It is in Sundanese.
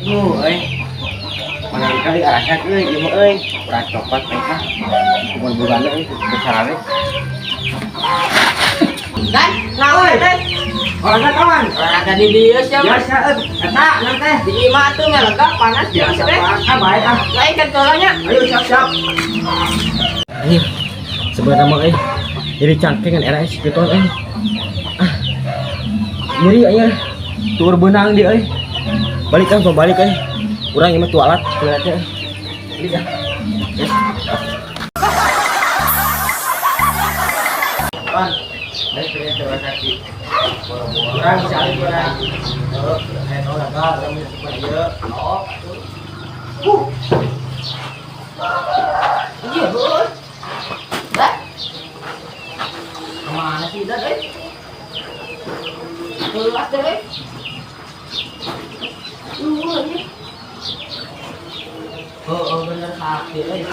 Duh, euy. Mana kali arahnya euy, ieu mah euy. Urang copot euy ah. Kumaha bugana euy, carane. Dan, naon teh? Olahraga kawan. Olahraga di dieu sia mah. Biasa euy, eta nang teh. Di imah tuh ngalega panas Biasa teh. Pak. Ah, baik ah. Lain kan tolongnya. Ayo siap-siap. Anjir. Sebenarnya mah euy. Jadi cangkengan era si kitu euy. Ah. Nyeri aya. Tur beunang dia euy. Balik ah, balik euy. Urang ieu mah tuh alat sebenarnya teh. Balik ah. Yes. Pan, dari sini terima kasih. Urang bisa alih urang. Heuh, aya olahraga, urang bisa supaya ieu. Oh. Iya, heuh. Dah. Kemana sih Dan, eh? Kelas deh, eh. Iya. Oh, oh bener sakti, eh.